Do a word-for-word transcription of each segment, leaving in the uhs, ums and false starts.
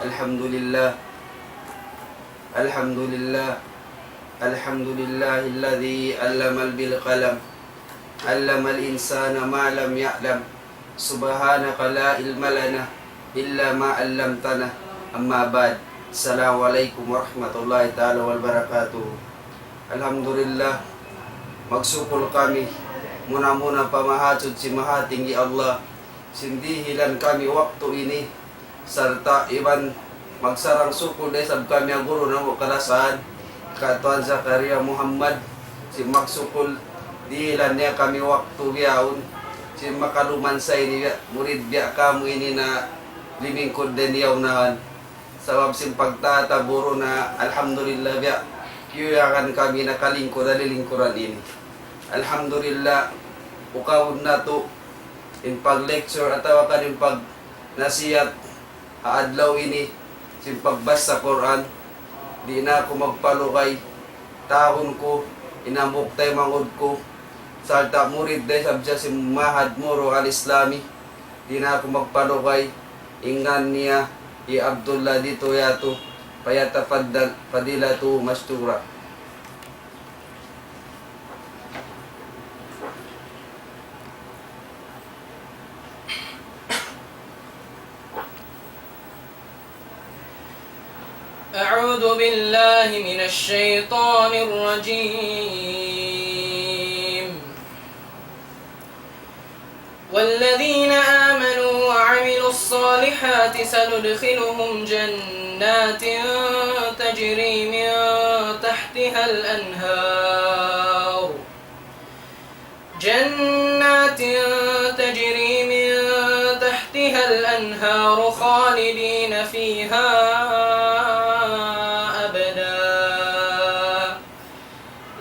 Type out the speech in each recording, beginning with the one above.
الحمد لله. الحمد لله. الحمد لله الذي علم بالقلم. علم الإنسان ما لم يعلم. سبحانك لا علم لنا إلا ما علمتنا. أما بعد. السلام عليكم ورحمة الله تعالى وبركاته. Alhamdulillah, magsukul kami, muna-muna pa Mahasuchi Mahatinggi Allah, sin dihilan kami waktu ini, sarta' iban magsarang-sukul da isab kami ha guru namu' kalasahan, Ka Tuan Zakaria Muhammad, sin magsukul, dihilan niya kami waktu bihaun, sin makaluman sa ini biya', murid biya' kamu ini na limingkud da niya unahan. Sabab sin pagtataburu na, alhamdulillah, biya', kiyuyagan kami nakalingkud ha lilingkuran ini. Alhamdulillah, ukawun natu', in pag-lecture atawa kan in pag-, nasihat ha adlaw ini, sin pagbasa Qur'an, di' na aku magpalugay, tawagun ku in hambuuk taymanghud ku, sarta' murid da isab siya sin Mahad Moro Al-Islami, di' na aku magpalugay, in ngan niya hi Abdullah Dito Yatu, فليتفضل فضيلته مشكورا. أعوذ بالله من الشيطان الرجيم. والذين آمنوا وعملوا الصالحات سندخلهم جنات تجري من تحتها الأنهار، جنات تجري من تحتها الأنهار خالدين فيها أبدا،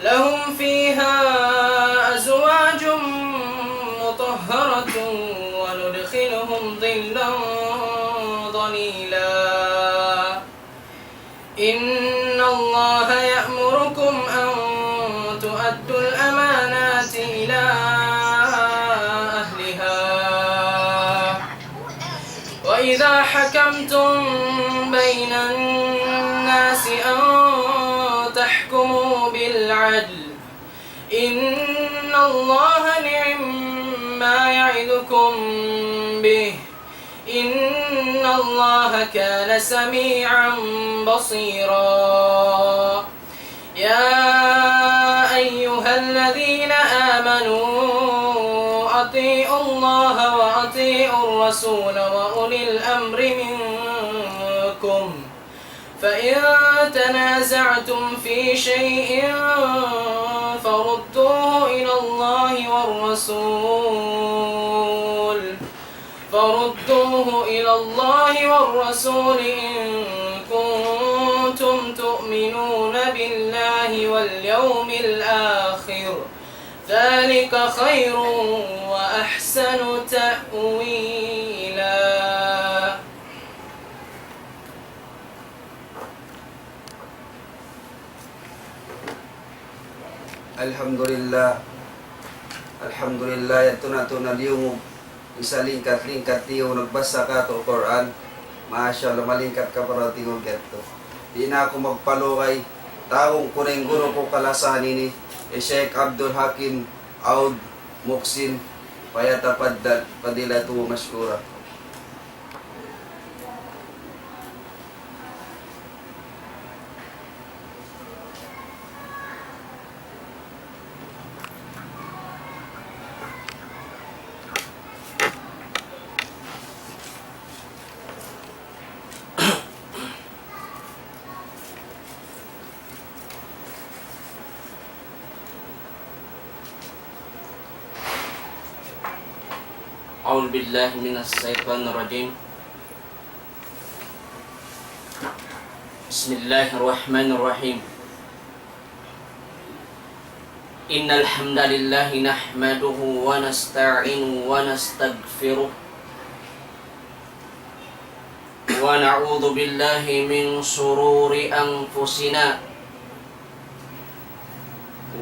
لهم فيها أزواج مطهرة وندخلهم ظلا ظليلا. إن الله يأمركم أن تؤدوا الأمانات إلى أهلها، وإذا حكمتم بين الناس أن تحكموا بالعدل، إن الله نعما يعظكم به، إن الله كان سميعا بصيرا. يا أيها الذين آمنوا أطيعوا الله وأطيعوا الرسول وأولي الأمر منكم، فإن تنازعتم في شيء فردوه إلى الله والرسول، فردوه إلى الله والرسول إن كنتم تؤمنون بالله واليوم الآخر، ذلك خير وأحسن تأويلا. Alhamdulillah. Alhamdulillah, yadtu na tuud na liyungug. Isa lingkat-lingkat tiyuy nagbasa kātu' Qur'an. Masha Allah, malingkat ka para tingug yadtu. Di' na aku magpalugay. Tawagun ku na in guru ku kalasahan ini, hi Sheikh Abdul Hakim Aud Muksin. فليتفضل فضيلته مشكورا. أعوذ بالله من الشيطان الرجيم. بسم الله الرحمن الرحيم. إن الحمد لله نحمده ونستعينه ونستغفره، ونعوذ بالله من شرور أنفسنا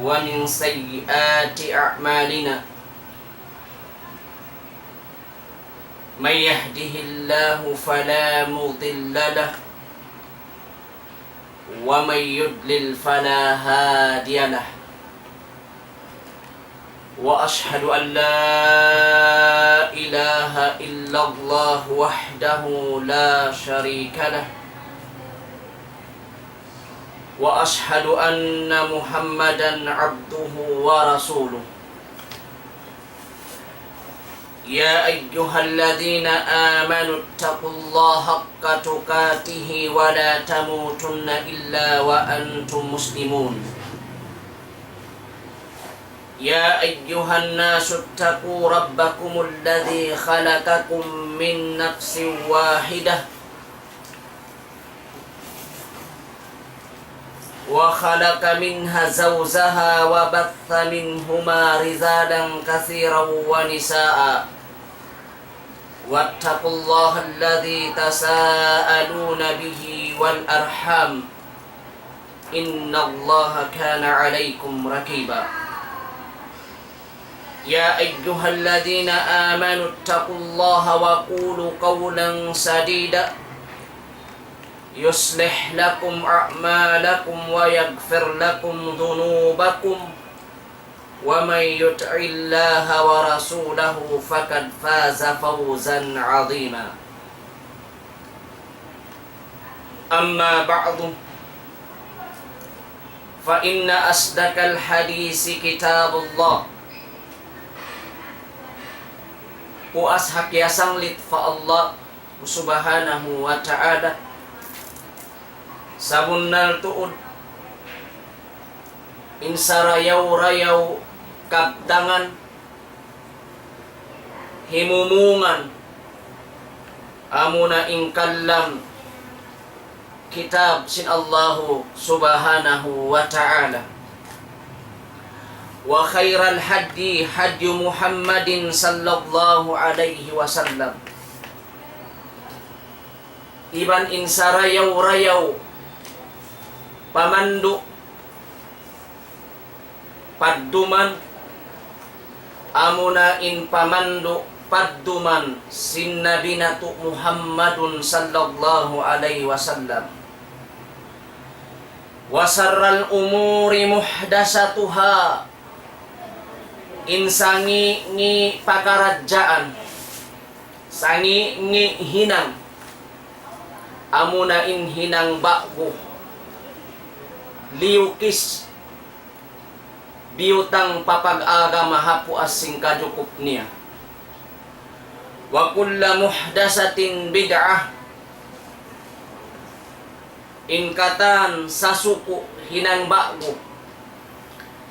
ومن سيئات أعمالنا. من يهده الله فلا مضل له، ومن يضلل فلا هادي له. وأشهد أن لا إله إلا الله وحده لا شريك له، وأشهد أن محمدا عبده ورسوله. يا أيها الذين آمنوا اتقوا الله حق تقاته ولا تموتن إلا وأنتم مسلمون. يا أيها الناس اتقوا ربكم الذي خلقكم من نفس واحدة وخلق منها زوجها وبث منهما رجالا كثيرا ونساء، واتقوا الله الذي تساءلون به والأرحام، إن الله كان عليكم رقيبا. يا أيها الذين آمنوا اتقوا الله وقولوا قولا سديدا يصلح لكم أعمالكم ويغفر لكم ذنوبكم، ومن يطع الله ورسوله فقد فاز فوزا عظيما. أما بعد، فإن أصدق الحديث كتاب الله. Puas ha kiyasanglit pa Allah Subhanahu wa Ta'ala. Sabunnal tuud, in sarayaw-rayaw kabtangan, himumungan, amuna in kalam kitab sin Allahu Subhanahu wa Ta'ala. وخير الهدي هدي محمد صلى الله عليه وسلم. Iban in sarayaw-rayaw pamandu' padduman, amuna in pamandu' padduman sin Nabi natu' Muhammadun sallallahu alayhi wasallam. وشر الأمور محدثاتها. In sangi-ngi' pakaradjaan, sangi-ngi' hinang, amuna in hinang ba'gu, liyukis, biyutang pa pag-agama ha puas sin kajukup niya. وكل محدثة بدعة. In katan sasuku' hinang ba'gu,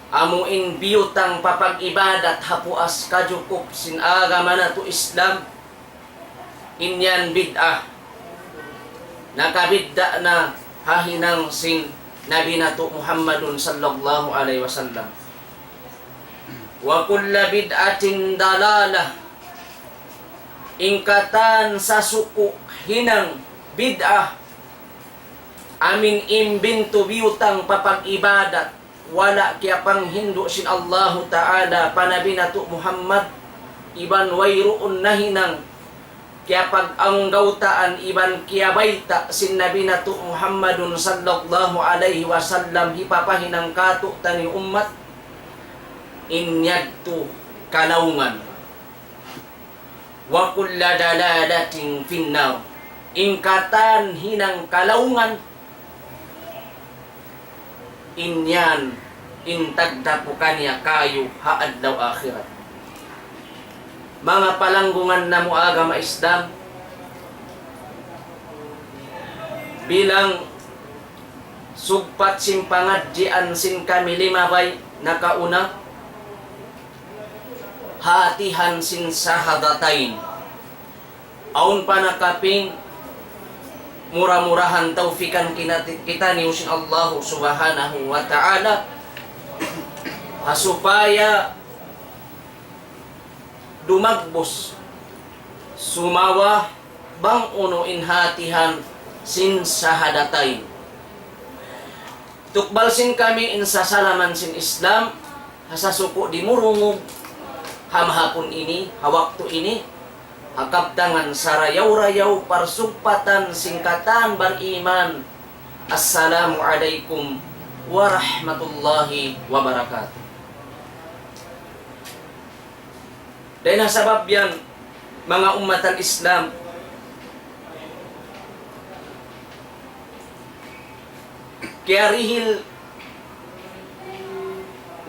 amu in biyutang pa pag-ibadat ha puas kajukup sin agama natu' Islam, in yan bid'ah. Nakabidda' na ha hinang sin Nabi natu' Muhammadun sallallahu alayhi wasallam. وكل بدعة ضلالة. In katan sasuku' hinang bid'ah, amu in imbintu biyutang pa pag-ibadat, wala' kiyapanghindu' sin Allahu Ta'ala pa Nabi natu' Muhammad, iban wayruun nahinang kiyapag-anggawtaan iban kiyabayta' sin Nabi natu' Muhammadun sallallahu alayhi wasallam hipapahinang kātu'niyu ummat, in yadtu kalaungan. وكل ضلالة في النار. In katan hinang kalaungan, in yan in tagdapu kaniya kāyu' ha adlaw akhirat. Manga palanggungan namu' agama Islam, bilang sugpat sin pangadjian sin kami limabay nakauna, hātihan sin shahadatain. Awn pa nakapin, mura-murahan tawfikan kinati-, kitaniyu sin Allahu Subhanahu wa Ta'ala, ha supaya dumagbus, sumawa, bang unu in hātihan sin shahadatain. Tukbal sin kami in sasalaman sin Islam, ha sasuku' dimurungug, ha mahapun ini, ha waktu ini, ha kabtangan sarayaw-rayaw parsugpatan sin katan bariman. Assalamu alaykum warahmatullahi wabarakatuh. Dayn ha sabab yan, manga ummat al-Islam, kiyarihil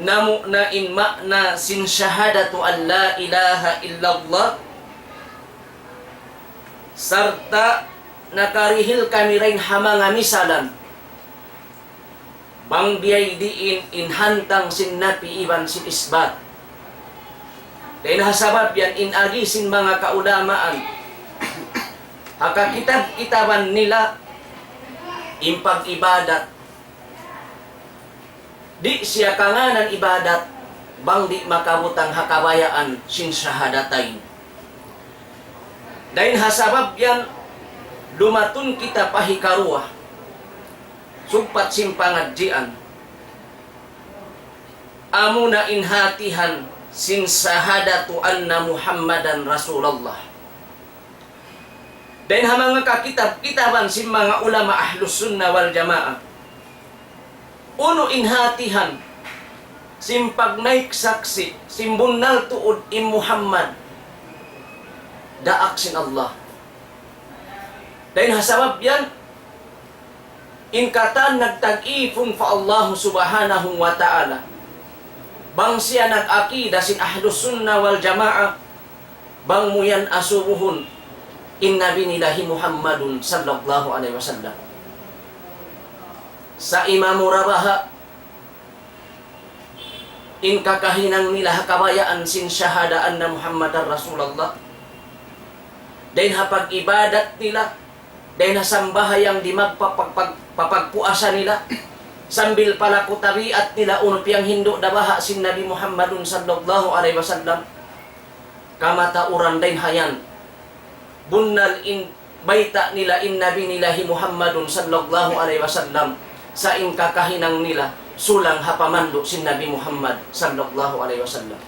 namu' na in ma'na sin shahadatu an la ilaha illallah, sarta' nakarihil kami dayn ha manga misalan, bang biyaydiin in hantang sin nafi iban sin isbat. Dayn ha sabab yan in agi sin manga kaulamaan, ha kakitab-kitaban nila, in pag-ibadat, di' siya kangānan ibadat, bang di' makabutang ha kabayaan sin shahadatayn. Dayn ha sabab yan, lumatun kita pa hikaruwa, sugpat sin pangadjian. Amuna in hātihan sin shahadatu anna Muhammadan Rasulullah. Dayn ha manga kakitab-kitaban sin manga ulama Ahlus Sunnah wal Jamaah, unu in hātihan sin pagnaik saksi' sin bunnal tuud in Muhammad daak sin Allah. Dayn ha sabab yan, in katan nagtag-ipun pa Allahu Subhanahu wa Ta'ala, bang siya nag-akida sin Ahlus Sunnah wal Jamaah, bang mu yan asubuhun in Nabi nila hi Muhammadun sallallahu alayhi wasallam. Sa' imamura baha' in kakahinang nila ha kabayaan sin shahada anna Muhammadan Rasulullah. Dayn ha pag-ibadat nila, dayn ha sambahayang di' magpapag-, pag-, papagpuasa nila, sambil palaku tabiat nila unu piyanghindu' da baha' sin Nabi Muhammadun sallallahu alayhi wasallam. Kamatauran dayn ha yan, bunnal in bayta' nila in Nabi nila hi Muhammadun sallallahu alayhi wasallam, sa' in kakahinang nila sulang ha pamandu' sin Nabi Muhammad sallallahu alayhi wasallam.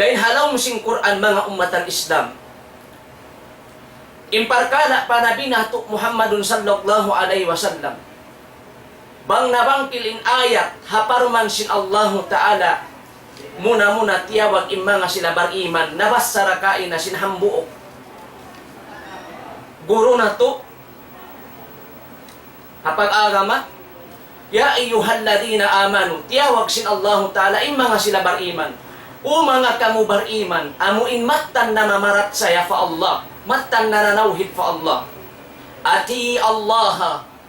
Dayn ha lawm sin Qur'an, manga ummat al-Islam, in parkala' pa Nabi natu' Muhammadun sallallahu alayhi wasallam, bang nabangkil in ayat ha parman sin Allahu Ta'ala, muna-muna tiyawag in manga sila bariman, nabassa da kaina sin hambuuk guru natu' ha pag-agama. يا أيها الذين آمنوا, tiyawag sin Allahu Ta'ala in manga sila bariman. O manga kamu bariman, amu in mattan namamarachaya pa Allah, mattan nanawhid pa Allah. أطيعوا الله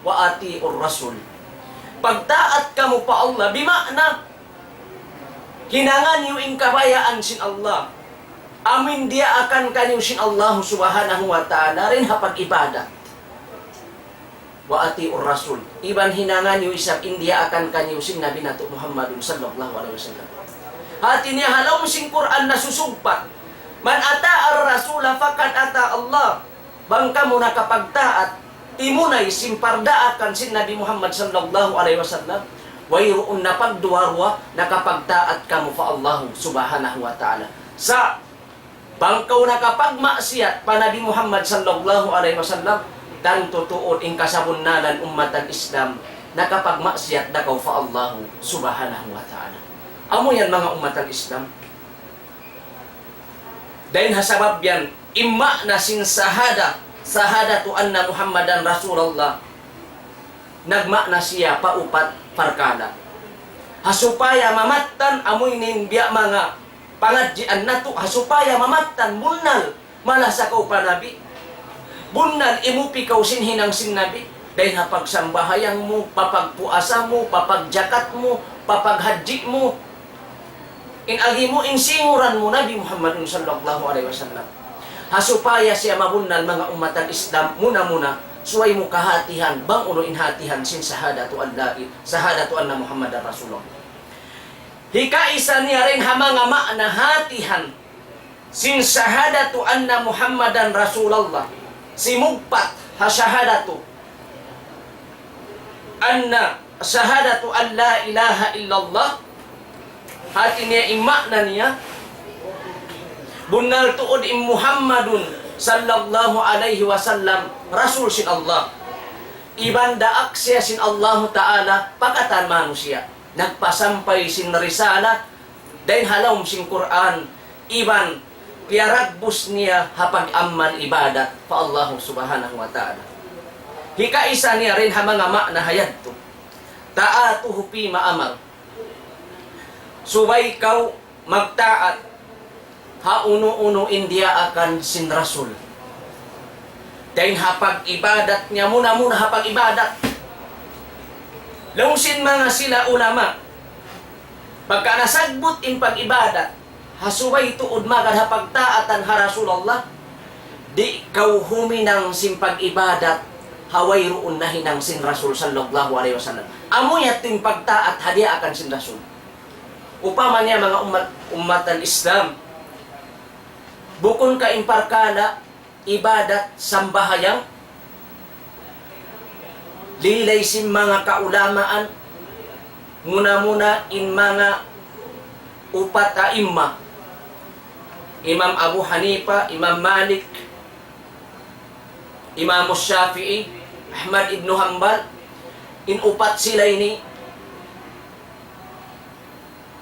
وأطيعوا الرسول. Pagtaat kamu pa Allah, bima'na hinanga niyu in kabayaan sin Allah. Amu in diyaakan kaniyu sin Allah Subhanahu wa Ta'ala dayn ha pag-ibadat. وأطيعوا الرسول. Iban hinanga niyu isab in diyaakan kaniyu sin Nabi natu' Muhammadun sallallahu alayhi wasallam. Hāti niya ha lawm sin Qur'an nasusugpat, من أطاع الرسول فقد أطاع الله. Bang kamu nakapagtaat, timunay sin pardaakan sin Nabi Muhammad sallallahu alayhi wasallam, wayruun na pagduwa-ruwa, nakapagtaat kamu pa Allah Subhanahu wa Ta'ala. Sa' bang kaw nakapagmaksiyat pa Nabi Muhammad sallallahu alayhi wasallam, tantu tuud in kasabunnalan ummat al-Islam, nakapagmaksiyat da kaw pa Allah Subhanahu wa Ta'ala. Amu yan, manga ummat al-Islam. Dayn ha sabab yan, in ma'na sin shahada, shahadatu anna Muhammadan Rasulullah, nagma'na siya pa upat parkala'. Ha supaya mamattan, amu ini in biya' manga pangadjian natu', ha supaya mamattan bunnal malasa kaw pa Nabi. Bunnal imupi kaw sin hinang sin Nabi. Dayn ha pagsambahayang mu, papagpuasa mu, papagjakat mu, papaghajji mu. In agi mu, in singuran mu Nabi Muhammadun sallallahu alayhi wasallam. Ha supaya siya mabunnal, manga ummat al-Islam, muna-muna, subay mu kahātihan, bang unu in hātihan sin shahadatu an la i-, shahadatu anna Muhammadan Rasulullah. Hikaisa niya dayn ha manga ma'na hātihan sin shahadatu anna Muhammadan Rasulullah, simugpat ha shahadatu anna, shahadatu an la ilaha illallah, hāti niya in ma'na niya, Bunnal tuud in Muhammadun sallallahu alayhi wasallam Rasul sin Allah. Iban daak siya sin Allahu Ta'ala pa katan manusiya'. Nagpasampay sin risala dayn ha lawm sin Qur'an, iban piyaragbus niya ha pag-amal ibadat pa Allah Subhanahu wa Ta'ala. Hikaisa niya dayn ha manga maana ha yadtu, طاعته فيما أمر. Subay kaw magtaat ha unu-unu in diyaakan sin Rasul. Dayn ha pag-ibadat niya, muna-muna ha pag-ibadat. Laung sin manga sila ulama, pagka nasabbut in pag-ibadat, ha subay tuud magad ha pagtaatan ha Rasulullah, di' kaw huminang sin pag-ibadat ha wayruun nahinang sin Rasul sallallahu alayhi wasallam. Amu yadtu in pagtaat ha diyaakan sin Rasul. Upama niya manga ummat, ummat al-Islam, bukun ka in parkala' ibadat sambahayang, lilay sin manga kaulamaan, muna-muna in manga upat a'imma, Imam Abu Hanifa, Imam Malik, Imam Shafi'i, Ahmad ibn Hanbal, in upat sila ini,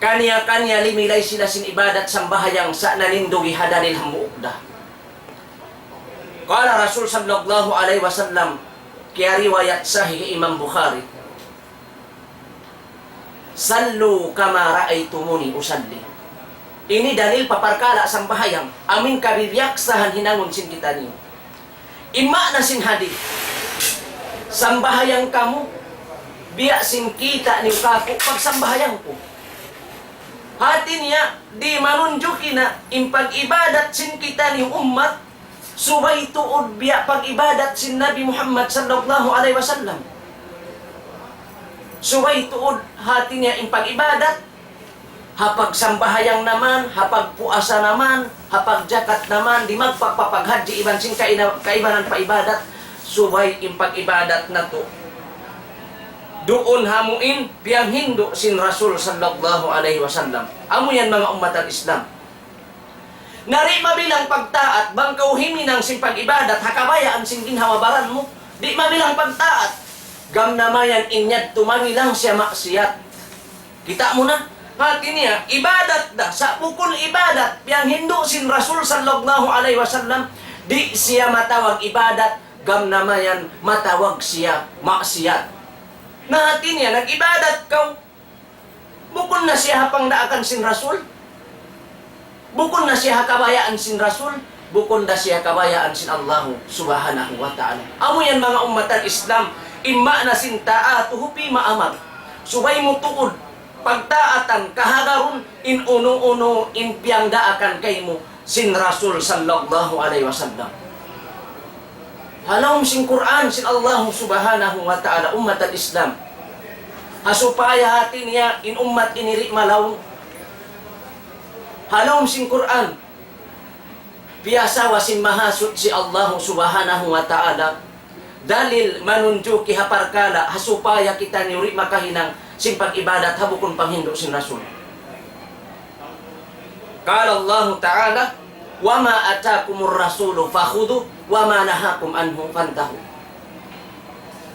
kaniya-kaniya limilay sila sin ibadat sambahayang sa' nanindug ha dalil hambuuk da. Qala Rasul sallallahu alayhi wasallam, kiyariwayat sahih Imam Bukhari, صلوا كما رأيتموني أصلي. Ini dalil pa parkala' sambahayang, amuin kabibiyaksahan hinangun sin kitaniyu. In maana sin hadith, sambahayang kamu biya' sin kita' niyu kāku' pagsambahayang ku. Hati niya, di' manunjuki na in pag-ibadat sin kitaniyu ummat, subay tuud biya' pag-ibadat sin Nabi Muhammad sallallahu alayhi wasallam. Subay tuud hati niya in pag-ibadat, ha pagsambahayang naman, ha pagpuasa naman, ha pagjakat naman, di' magpakpapaghadji iban sin kaina-, kaibanan pa ibadat, subay in pag-ibadat natu' duun ha amuin piyanghindu' sin Rasul sallallahu alayhi wasallam. Amu yan manga ummat al-Islam. Na di' mabilang pagtaat, bang kaw huminang sin pag-ibadat, ha kabayaan sin ginhawa-baran mu, di' mabilang pagtaat. Gam namayan in yadtu mabilang siya maksiyat. Kita' mu na? Hati niya, ibadat da, sa' bukun ibadat, piyanghindu' sin Rasul sallallahu alayhi wasallam, di' siya matawag ibadat, gam namayan matawag siya maksiyat. Na hati niya, nag-ibadat kaw, bukun na siya ha pangdaakan sin Rasul. Bukun na siya ha kabayaan sin Rasul. Bukun na siya ha kabayaan sin Allahu Subhanahu wa Ta'ala. Amu yan manga ummat al-Islam, in maana sin طاعته فيما أمر. Subay mu tuud pagtaatan kahagarun in unu-unu in piyangdaakan kaymu sin Rasul sallallahu alayhi wasallam. Ha lawm sin Qur'an sin Allah Subhanahu wa Ta'ala, ummat al-Islam. Ha supaya hati niya in ummat ini di' malaung. Ha lawm sin Qur'an, piyasawa sin Mahasuchi Allah Subhanahu wa Ta'ala, dalil manunjuki ha parkala', ha supaya kitaniyu di' makahinang sin pag-ibadat ha bukun panghindu' sin Rasul. قال الله تعالى: وما آتاكم الرسول فخذوه وما نهاكم عنه فانتهوا.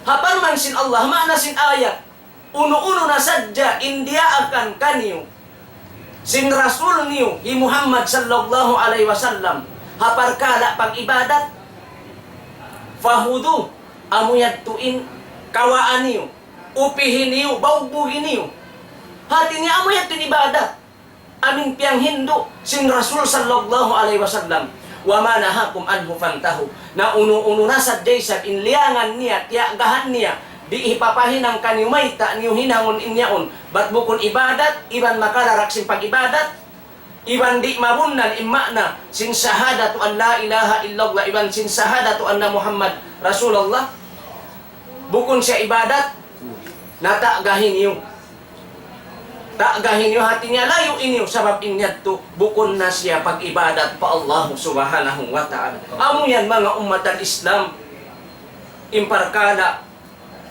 Ha parman sin Allah, maana sin ayat, unu-unu na sadja in diyaakan kaniyu sin Rasul niyu hi Muhammad sallallahu alayhi wasallam, ha parkala' pag-ibadat, فخذوه, amu yadtu in kawaa niyu, upihi niyu, baubugi niyu. Hati niya amu yadtu in ibadat. Amuin piyanghindu' sin Rasul sallallahu alayhi wasallam. وما نهاكم عنه فانتهوا. Na unu-unu na sadja isab in liyangan niya, tiyagahan niya, di' hipapahinang kaniyu mayta' niyu hinangun in yaun. Bat bukun ibadat, iban makalarak sin pag-ibadat, iban di' mabunnal in maana sin شهادة أن لا إله إلا الله, iban sin شهادة أن محمدا رسول الله. Bukun siya ibadat, na ta'gahi niyu. Ta'gahi niyu, hati niya layui niyu, sabab in yadtu bukun na siya pag-ibadat pa Allah Subhanahu wa Ta'ala. Amu yan manga ummat al-Islam, in parkala'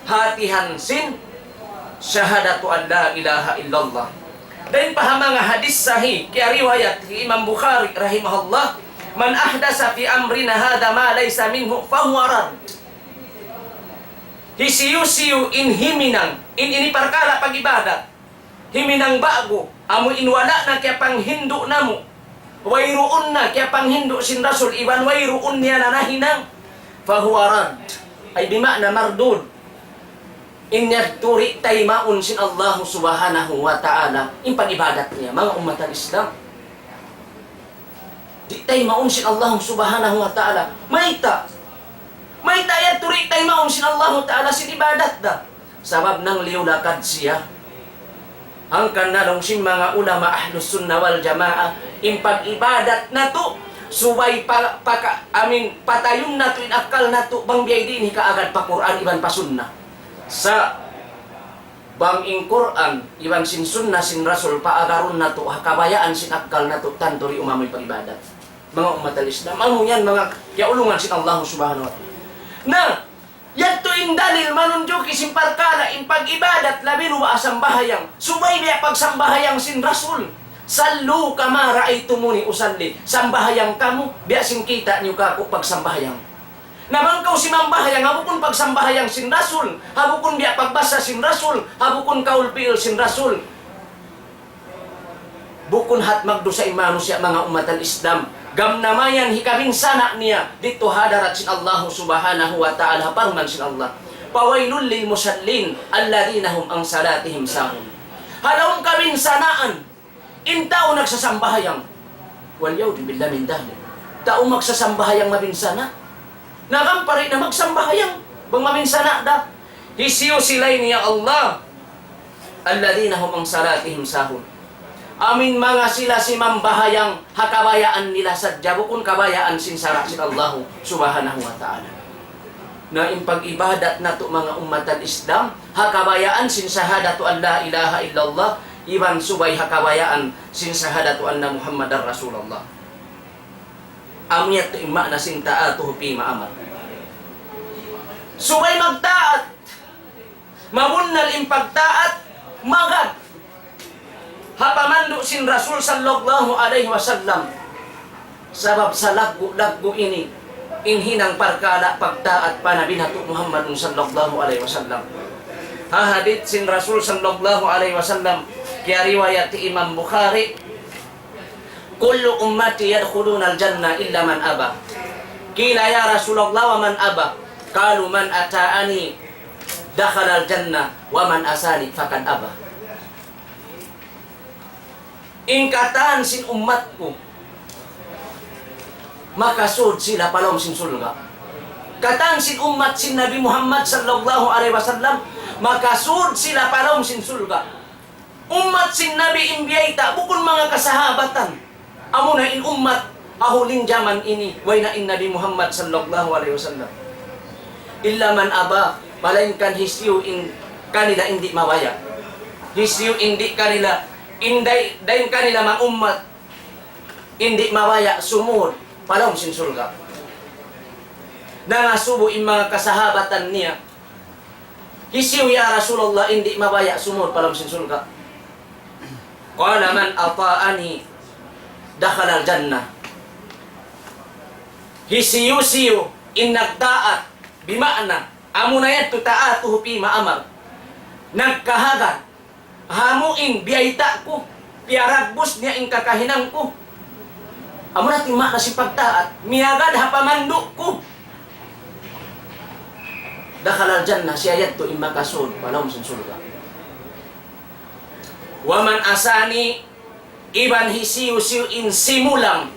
hatihan sin شهادة أن لا إله إلا الله. Dayn pa ha manga hadith sahih, kiyariwayat hi Imam Bukhari rahimahullah, من أحدث في أمرنا هذا ما ليس منه فهو رد. Hisiyu-siyu in himinang, in ini parkala' pag-ibadat, himinang ba'gu, amu in wala' na kiyapanghindu' namu', wayruun na kiyapanghindu' sin Rasul, iban wayruun niya na nahinang, فهو رد. Ay bima'na mardud. In yadtu di' taymaun sin Allahu Subhanahu wa Ta'ala in pag-ibadat niya, manga ummat al-Islam. Di' taymaun sin Allahu Subhanahu wa Ta'ala. Mayta'? Mayta' yadtu di' taymaun sin Allahu Ta'ala sin ibadat da? Sabab nangliyu-lakad siya. Hangkan na laung sin manga ulama Ahlus Sunnah wal Jamaah, in pag-ibadat natu', subay pa, paka, amin, patayun natu' in akkal natu', bang biya' diin hikaagad pa Qur'an iban pa Sunnah. Sa' bang in Qur'an iban sin Sunnah sin Rasul paagarun natu', ha kabayaan sin akkal natu', tantu di' umamuy pag-ibadat. Manga ummat al-Islam, amu yan manga kiyaulungan sin Allah Subhanahu wa Ta'ala. Na, yadtu in dalil manunjuki sin parkala' in pag-ibadat labi luba' sambahayang. Subay biya' pagsambahayang sin Rasul. صلوا كما رأيتموني أصلي. Sambahayang kamu, biya' sin kita' niyu kaku' pagsambahayang. Na bang kaw simambahayang, ha bukun pagsambahayang sin Rasul, ha bukun biya' pagbasa sin Rasul, ha bukun kaul pi'il sin Rasul. Bukun hat magdusa in manusiya', manga ummat al-Islam. Gam na mayan hikabinsana' niya didtu ha hadarat sin Allahu Subhanahu wa Ta'ala, ha parman sin Allah. فويل للمصلين الذين هم عن صلاتهم ساهون. Halaum kabinsanaan in tau nagsasambahayang. والعياذ بالله من ذلك. Tau magsasambahayang mabinsana'. Na gam pa di' na magsambahayang, bang mabinsana' da. Hisiyu sila ini, ya Allah? الذين هم عن صلاتهم ساهون. Amu in manga sila simambahayang ha kabayaan nila sadja, bukun kabayaan sin sara' sin Allahu Subhanahu wa Ta'ala. Na in pag-ibadat natu', manga ummat al-Islam, ha kabayaan sin shahadatu an la ilaha illallah, iban subay ha kabayaan sin shahadatu anna Muhammadar Rasulullah. Amu yadtu in ma'na sin طاعته فيما أمر. Subay magtaat. Mabunnal in pagtaat, magad ha pamandu' sin Rasul sallallahu alayhi wasallam. Sabab salaggu'-laggu' ini in hinang parkala' pagtaat pa Nabi natu' Muhammadun sallallahu alayhi wasallam. Ha hadith sin Rasul sallallahu alayhi wasallam, kiyariwayat hi Imam Bukhari, كل أمتي يدخلون الجنة إلا من أبى. قيل يا رسول الله ومن أبى؟ قالوا من أطاعني دخل الجنة ومن عصاني فقد أبى. In katan sin ummat ku, makasud sila pa lawm sin surga'. Katan sin ummat sin Nabi Muhammad sallallahu alayhi wasallam, makasud sila pa lawm sin surga'. Ummat sin Nabi in biyayta', bukun manga kasahabatan. Amuna in ummat ha huling jaman ini, way na in Nabi Muhammad sallallahu alayhi wasallam. إلا من أبى, malaingkan hisiyu in kanila in di' mabaya'. Hisiyu in di' kanila, in day, dayn kanila manga ummat, in di' mabaya' sumud pa lawm sin surga'. Nangasubu in manga kasahabatan niya, hisiyu ya Rasulullah in di' mabaya' sumud pa lawm sin surga'? قال من أطاعني دخل الجنة. Hisiyu-siyu in nagtaat, bima'na, amuna yadtu طاعته فيما أمر. Nagkahagad ha amu in biyayta' ku, piyaragbus niya in kakahinang ku. Amuna yadtu in ma'na sin pagtaat, miyagad ha pamandu' ku. دخل الجنة, siya yadtu in makasud pa lawm sin surga'. ومن عصاني, iban hisiyu-siyu in simulang,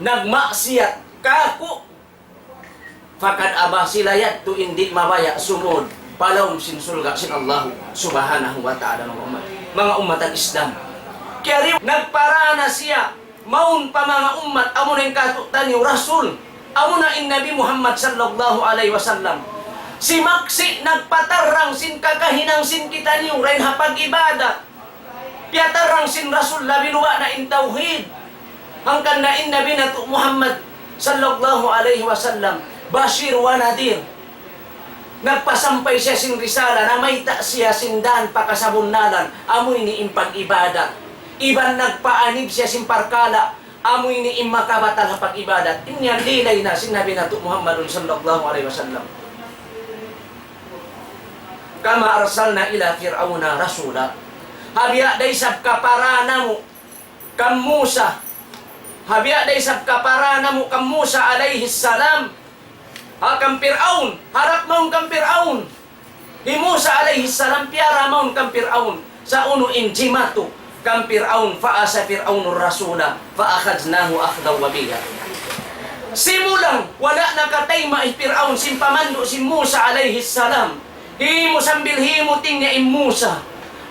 nagmaksiyat kāku', فقد أبى, sila yadtu in di' mabaya' sumud pa lawm sin surga' sin Allahu Subhanahu wa Ta'ala, manga ummat, manga ummat al-Islam. Kiyariw, nagparā na siya mawn pa manga ummat, amuna in kātu'niyu Rasul, amuna in Nabi Muhammad sallallahu alayhi wasallam. Simaksi', nagpatarrang sin kakahinang sin kitaniyu dayn ha pag-ibadat. Piyatarrang sin Rasul labi luba' na in tawhid. Hangkan na in Nabi natu' Muhammad sallallahu alayhi wasallam, بشير ونذير. Nagpasampay siya sin risala, namayta' siya sin dan pa kasabunnalan, amu ini in pag-ibadat. Iban nagpaanib siya sin parkala', amu ini in makabatal ha pag-ibadat. In yan lilay na sin Nabi natu' Muhammadun sallallahu alayhi wasallam. كما أرسلنا إلى فرعون رسولا. Ha biya' da isab kapara namu' kan Musa. Ha biya' da isab kapara namu' kan Musa alayhi salam. Ha kan Pir'aun, harap mawn kan Pir'aun. Hi Musa alayhi salam piyara mawn kan Pir'aun. Sa' unu in jimatu kan Pir'aun, فعصى فرعون الرسول فأخذناه أخذا وبيلا. Simulang wala' nakatayma' hi Pir'aun sin pamandu' sin Musa alayhi salam. Himu sambil himuting niya in Musa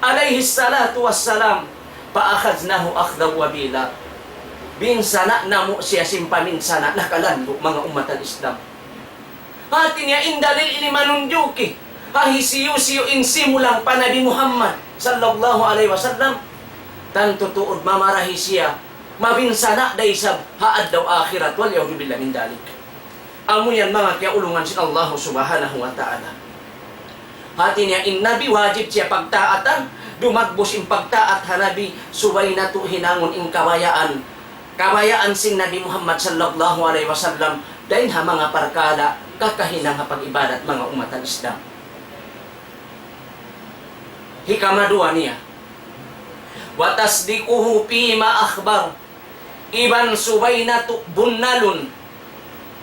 alayhi salatu wassalam. فأخذناه أخذا وبيلا. Binsana' namu' siya sin paminsana' nakalandu', manga ummat al-Islam. Hati niya in dalil ini manunjuki, ha hisiyu-siyu in simulang pa Nabi Muhammad sallallahu alayhi wasallam, tantu tuud mamarahi siya, mabinsana' da isab ha adlaw akhirat, والعياذ بالله من ذلك. Amu yan manga kiyaulungan sin Allah subhanahu wa ta'ala. Hati niya in Nabi wajib siya pagtaatan, dumagbus in pagtaat ha Nabi, subay natu' hinangun in kabayaan, kabayaan sin Nabi Muhammad sallallahu alayhi wasallam, dayn ha manga parkala' kakahinang ha pag-ibadat, manga ummat al-Islam. Hikamaduwa niya, وتصديقه فيما أخبر. Iban subay natu' bunnalun,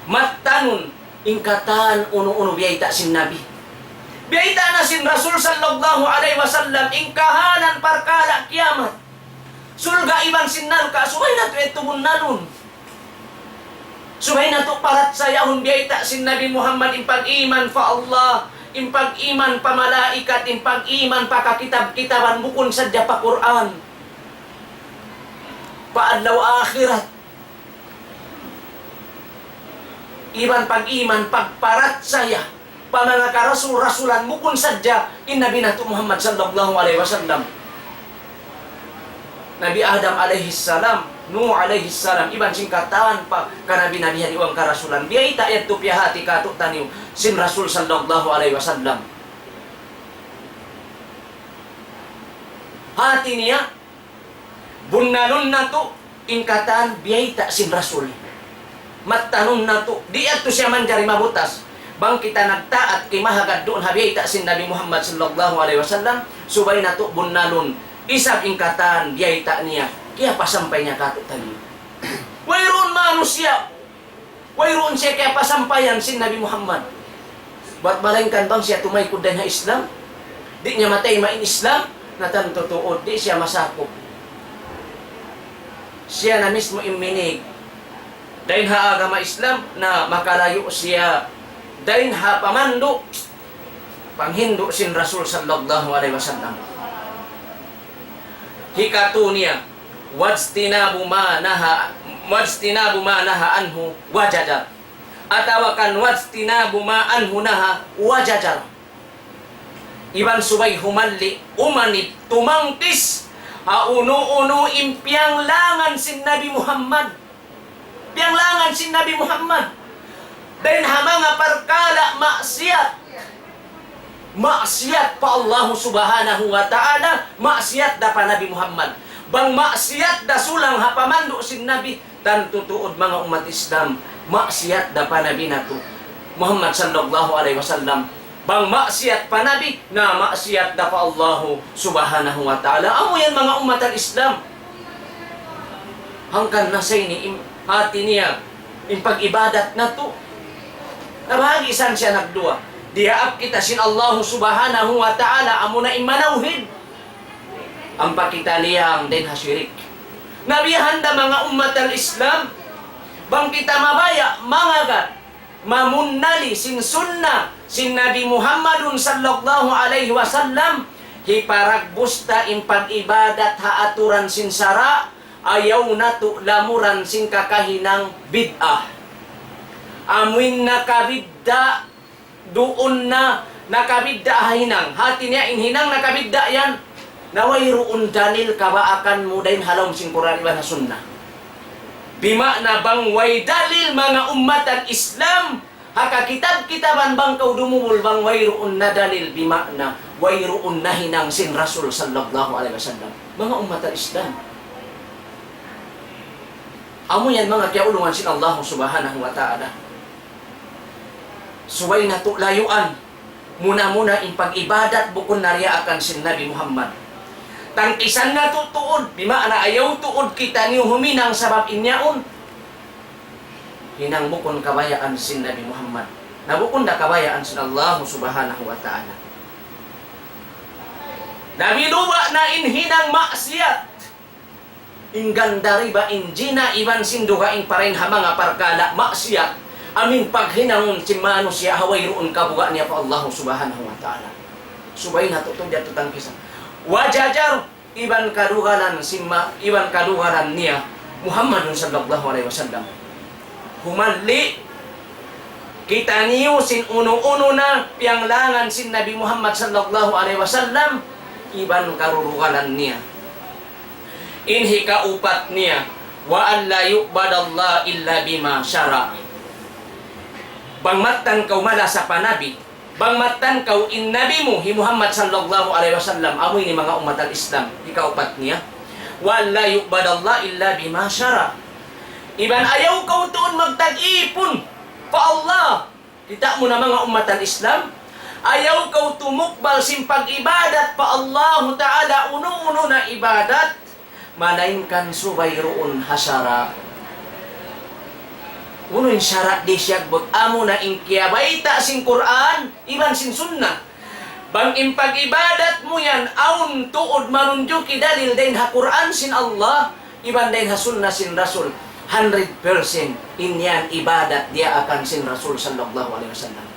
mattanun, in katan unu-unu biyayta' sin Nabi. Biyayta' na sin Rasul sallallahu alayhi wasallam, in kahalan parkala' kiyamat, surga' iban sin narka', subay natu' yadtu bunnalun. Subay natu' parachayahun biyayta' sin Nabi Muhammad, in pag-iman pa Allah, in pag-iman pa malaikat, in pag-iman pa kakitab-kitaban, bukun sadja pa Qur'an, pa adlaw akhirat. Iban pag-iman, pagparachaya pa manga karasul-rasulan, bukun sadja in Nabi natu' Muhammad sallallahu alayhi wasallam. Nabi Adam alayhi salam, Nuh alayhi salam, iban sin katan pa kanabi-nabihan iban karasulan. Biyayta' yadtu piyahati kātu'niyu sin Rasul sallallahu alayhi wasallam. Hati niya, bunnalun natu' in katan biyayta' sin Rasul. Mattanun natu', di' yadtu siya manjari mabutas. Bang kita nagtaat kimahagad duun ha biyayta' sin Nabi Muhammad sallallahu alayhi wasallam, subay natu' bunnalun. Isab in katan biyayta' niya, kiyapasampay niya kātu'niyu. Wayruun manusiya', wayruun siya kiyapasampayan sin Nabi Muhammad. Bat malaingkan bang siya tumaykud dayn ha Islam, di' niya matayma' in Islam, na tantu tuud, di' siya masakup. Siya na mismu in minig dayn ha agama Islam, na makalayu' siya dayn ha pamandu', panghindu' sin Rasul sallallahu alayhi wasallam. Hikatu niya, واجتناب ما نهى، واجتناب ما نهى عنه وزجر. Atawa kan واجتناب ما عنه نهى وزجر. Iban subay humalli', umanib, tumangkis ha unu-unu in piyanglangan sin Nabi Muhammad. Piyanglangan sin Nabi Muhammad dayn ha manga parkala' maksiyat. Maksiyat pa Allah subhanahu wa ta'ala, maksiyat da pa Nabi Muhammad. Bang maksiyat da sulang ha pamandu' sin Nabi, tantu tuud manga ummat Islam, maksiyat da pa Nabi natu' Muhammad sallallahu alayhi wasallam. Bang maksiyat pa Nabi, na maksiyat da pa Allahu subhanahu wa ta'ala. Amu yan manga ummat al-Islam. Hangkan na sa ini im-, hati niya, in pag-ibadat natu'. Nabahagi' san siya nagduwa. Diyaak kita sin Allahu subhanahu wa ta'ala, amuna in manawhid. Ampa kita liyang dayn ha shirik. Na biya' handa manga ummat al-Islam, bang kita mabaya' mangagad mamunnali sin sunna sin Nabi Muhammadun sallallahu alayhi wasallam, hiparagbus ta in pag-ibadat ha aturan sin sara', ayaw natu' lamuran sin kakahinang bid'ah. Amuin nakabidda' duun na nakabidda' ha hinang. Hati niya in hinang nakabidda' yan, na wayruun dalil kabaakan mu dayn ha lawm sin Qur'an iban ha Sunnah. Bima'na bang way dalil manga ummat al-Islam, Ha kakitab-kitaban bang kaw dumubul bang wayruun na dalil, bima'na wayruun na hinang sin Rasul sallallahu alayhi wasallam. Manga ummat al-Islam, amu yan manga kiyaulungan sin Allah subhanahu wa ta'ala. Subay natu' layuan. Muna-muna in pag-ibadat bukun na diyaakan sin Nabi Muhammad. Tangkisan natu' tuud, bima'na ayaw tuud kitaniyu huminang sabab in yaun hinang bukun kabayaan sin Nabi Muhammad. Na bukun da kabayaan sin Allah subhanahu wa ta'ala. Na binuwa' na in hinang maksiyat. In ganda riba, in jina, iban sin dugaing pa dayn ha manga parkala' maksiyat, amu in paghinangun sin manusiya' ha wayruun kabuga' niya pa Allah subhanahu wa ta'ala. Subay natu' tuud yadtu tangkisan. Wajajar, iban kadugalan sin ma-, iban kadugalan niya Muhammadun sallallahu alayhi wasallam. Humalli' kitaniyu sin unu-unu na piyanglangan sin Nabi Muhammad sallallahu alayhi wasallam, iban karurugalan niya. In hikaupat niya, وأن لا يعبد الله إلا بما شرع. Bang mattan kaw malasa pa Nabi, bang mattan kaw in Nabi mu hi Muhammad sallallahu alayhi wasallam, amu ini manga ummat al-Islam, hikaupat niya. وأن لا يعبد الله إلا بما شرع. Iban ayaw kaw tuud magtag-ipun pa Allah. Kita' mu na manga ummat al-Islam, ayaw kaw tumukbal sin pag-ibadat pa Allahu Ta'ala, unu-unu na ibadat, malaingkan subay duun ha sara'. Unu in sara' di' siyagbut, amu na in kiyabayta' sin Qur'an, iban sin Sunnah. Bang in pag-ibadat mu yan, awn tuud manunjuki dalil dayn ha Qur'an sin Allah, iban dayn ha Sunnah sin Rasul, hundred percent in yan ibadat diyaakan sin Rasul sallallahu alayhi wasallam.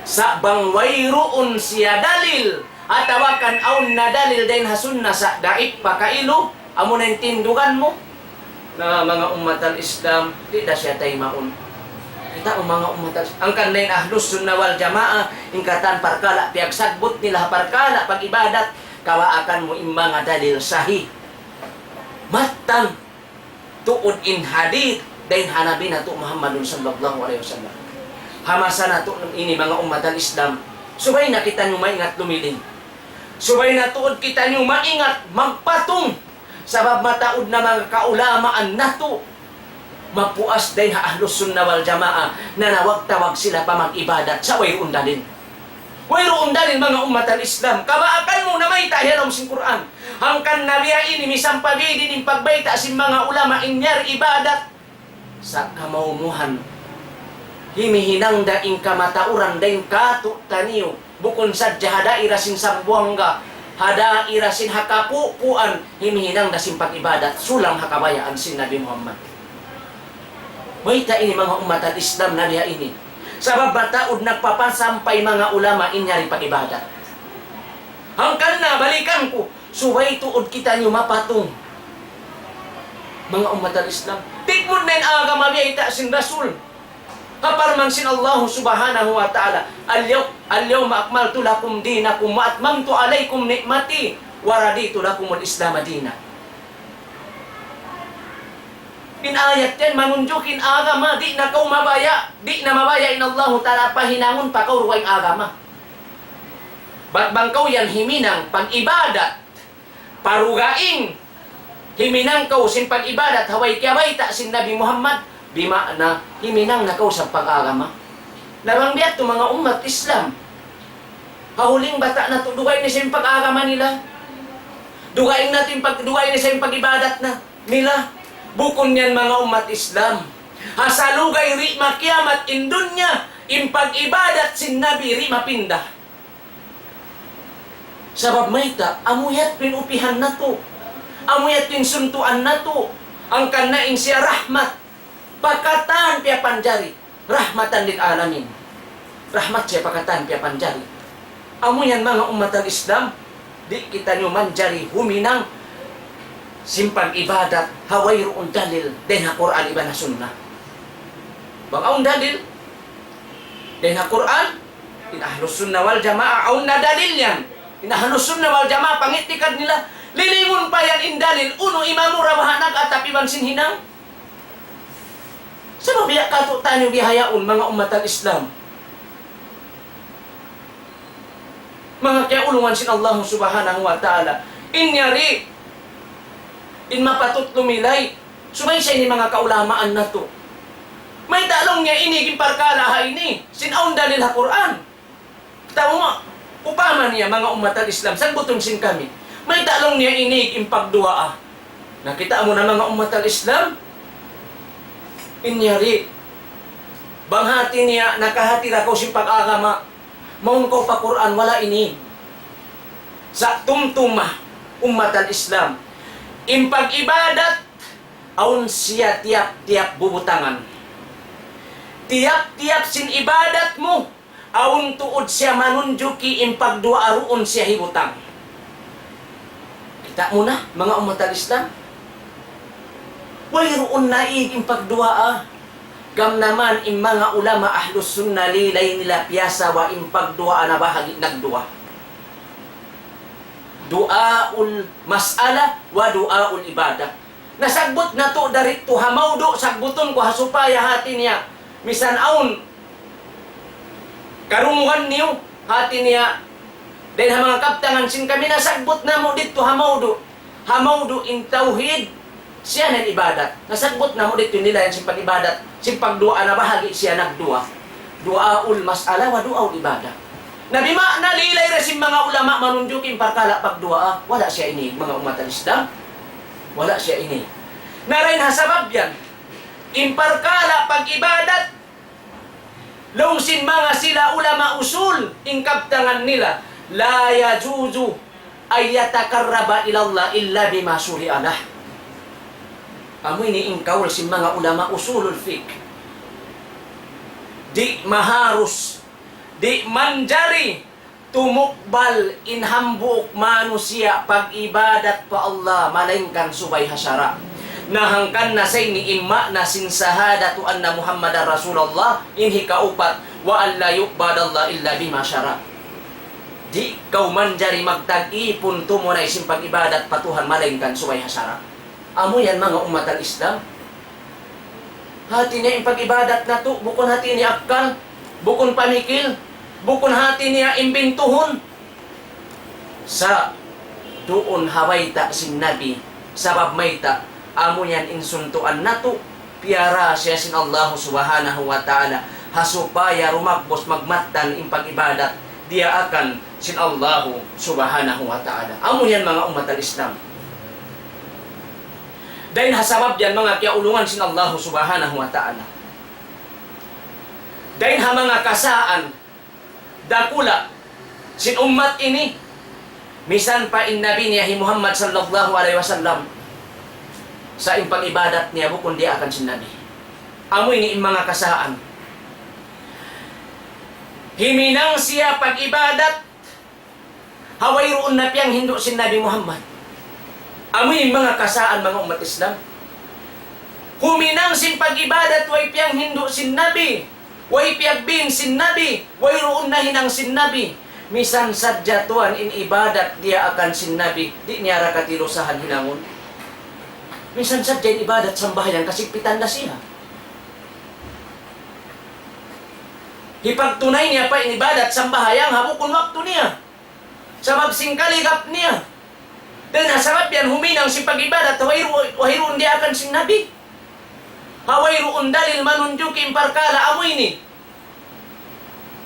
Sa' bang wayruun siya dalil, atawa kan awn na dalil dayn ha Sunnah sa' daif pa kailu, amu na in tindugan mu, na manga ummat al-Islam, di' da siya taymaun. Kita' mu manga ummat al-Islam. Hangkan na in Ahlus Sunnah wal Jamaah, in katan parkala' piyagsagbut nila ha parkala' pag-ibadat, kawaakan mu in manga dalil sahih. Mattan tuud in hadith dayn ha Nabi natu' Muhammadun sallallahu alayhi wasallam. Ha masa natu' ini manga ummat al-Islam, subay na kitaniyu maingat lumiling. Subay na tuud kitaniyu maingat magpatung. Sabab mataud na manga kaulamaan natu', mapuas dayn ha Ahlus Sunnah wal Jamaah, nanawag-tawag sila pa mag-ibadat sa' wayruun dalil. Wayruun dalil, manga ummat al-Islam. Kabaakan mu namayta' ha lawm sin Qur'an. Hangkan na biya' ini, misan pa biyadiin in pagbayta' sin manga ulama in yari ibadat. Sa' kamaumuhan, himihinang da in kamatauran dayn kātu'niyu. Bukun sadja ha daira sin Sambuwangga, ha daira sin ha Kapupuan, himihinang da sin pag-ibadat, sulang ha kabayaan sin Nabi Muhammad. Mayta' ini manga ummat al-Islam na biya' ini? Sabab mataud nagpapasampay manga ulama in yari pag-ibadat. Hangkan na, balikan ku, subay tuud kitaniyu mapatung. Manga ummat al-Islam, tikmud na in agama biyayta' sin Rasul. Ha parman sin Allah subhanahu wa ta'ala, اليوم، اليوم أكملت لكم دينكم وأتممت عليكم نعمتي ورضيت لكم الإسلام دينا. In ayat yan manunjuk in agama, di' na kaw mabaya', di' na mabaya' in Allahu Ta'ala pahinangun pa kaw dugaing agama. Bat bang kaw yan himinang pag-ibadat, pa dugaing, himinang kaw sin pag-ibadat ha way kiyabayta' sin Nabi Muhammad, bima'na himinang na kaw sa pag-agama. Na bang biya' tu manga ummat Islam, ha huling bata' natu' dugaing na sa in pag-agama nila. Dugaing natu' in pag-, dugaing na sa in pag-ibadat na nila. Bukun yan manga ummat Islam. Ha salugay di' makiyamat in dunya, in pag-ibadat sin Nabi di' mapinda. Sabab mayta', amu yadtu in upihan natu'. Amu yadtu in suntuan natu'. Hangkan na in siya rahmat pa katan piyapanjari. رحمة للعالمين. Rahmat siya pa katan piyapanjari. Amu yan manga ummat al-Islam, di' kitaniyu manjari huminang sin pag-ibadat ha wayruun dalil dayn ha Qur'an iban ha Sunnah. Bang awn dalil dayn ha Qur'an, in Ahlus Sunnah wal Jamaah, awn na dalil yan. In Ahlus Sunnah wal Jamaah, pangitikad nila, lilingun pa yan in dalil, unu imamura baha' nag-atap iban sin hinang. Sabab biya' katu' taniyu bihaun, manga ummat al-Islam. Manga kiyaulungan sin Allah Subhanahu wa Ta'ala. In yari, in mapatut lumilay. Subay sa ini manga kaulamaan natu'. Mayta' laung niya ini in parkala' ha ini, sin awn dalil ha Qur'an. Kita' mu, upama niya manga ummat al-Islam, sagbutun sin kami. Mayta' laung niya ini in pagduwaa. Na kita' mu na manga ummat al-Islam, in yari, bang hati niya, nakahati da kaw sin pag-agama, mawn kaw pa Qur'an, wala' ini. Sa' tumtuma, ummat al-Islam. In pag-ibadat, awn siya tiyap-tiyap bubutangan. Tiyap-tiyap sin ibadat mu, awn tuud siya manunjuki in pagduwaa duun siya hibutang. Kita' mu na, manga ummat al-Islam. Wayruun na in pagduwaa. Gam naman in manga ulama ahlus sunnah lilay nila piyasawa in pagduwaa na bahagi' nagduwa. Du'aul mas'ala wa du'aul ibadah. Nasagbut natu' dari tu ha mawdu', sagbutun ku ha supaya hati niya. Misan awn karungugan niyu, hati niya. Dayn ha manga kabtangan sin kami nasagbut namu' didtu ha mawdu'. Ha mawdu' in tawhid, siya na in ibadat. Nasagbut namu' didtu in nilayan sin pag-ibadat, sin pagduwaa na bahagi' siya nagduwa. Du'aul mas'ala wa du'aul ibadah. Na bima'na lilay da sin manga ulama manunjuki in parkala' pagduwaa, wala' siya ini, manga ummat al-Islam. Wala' siya ini. Na dayn ha sabab yan, in parkala' pag-ibadat, laung sin manga sila ulama usul, in kabtangan nila, لا يجوز أن يتقرب إلى الله إلا بما شرع له. Amu ini in kaul sin manga ulama usulul fiqh. Di' maharus, di' manjari tumukbal in hambuuk manusiya' pag-ibadat pa Allah, malaingkan subay ha sara'. Na hangkan na sa ini in ma'na sin shahadatu anna Muhammadar Rasulullah, in hikaupat, وأن لا يعبد الله إلا بما شرع. Di' kaw manjari magtag-ipun tumunay sin pag-ibadat pa Tuhan, malaingkan subay ha sara'. Amu yan manga ummat al-Islam. Hati niya in pag-ibadat natu', bukun hati niya akkal, bukun pamikil, bukun hati niya imbintuhun. Sa' duun ha bayta' sin Nabi, sabab mayta', amu yan in suntuan natu', piyara siya sin Allahu Subhanahu wa Ta'ala, ha supaya rumagbus magmattan in pag-ibadat, diyaakan sin Allahu Subhanahu wa Ta'ala. Amu yan manga ummat al-Islam. Dayn ha sabab yan manga kiyaulungan sin Allahu Subhanahu wa Ta'ala. Dayn ha manga kasaan, dakula', sin ummat ini, misan pa in Nabi niya hi Muhammad sallallahu alayhi wasallam, sa' in pag-ibadat niya bukun diyaakan sin Nabi. Amu ini in manga kasaan. Himinang siya pag-ibadat, ha wayruun na piyanghindu' sin Nabi Muhammad. Amu in manga kasaan manga ummat Islam. Huminang sin pag-ibadat way piyanghindu' sin Nabi, way piyagbin sin Nabi, wayruun na hinang sin Nabi. Misan sadja tuwan in ibadat diyaakan sin Nabi, di' niya ra katilusahan hinangun. Misan sadja in ibadat sambahayang kasigpitan da siya. Hipagtunay niya pa in ibadat sambahayang ha bukun waktu niya. Sabab sin kaligap niya. Dayn ha sabab yan huminang sin pag-ibadat, wayru-, wayruun diyaakan sin Nabi. Ha wayruun dalil manunjuki in parkala' amu ini.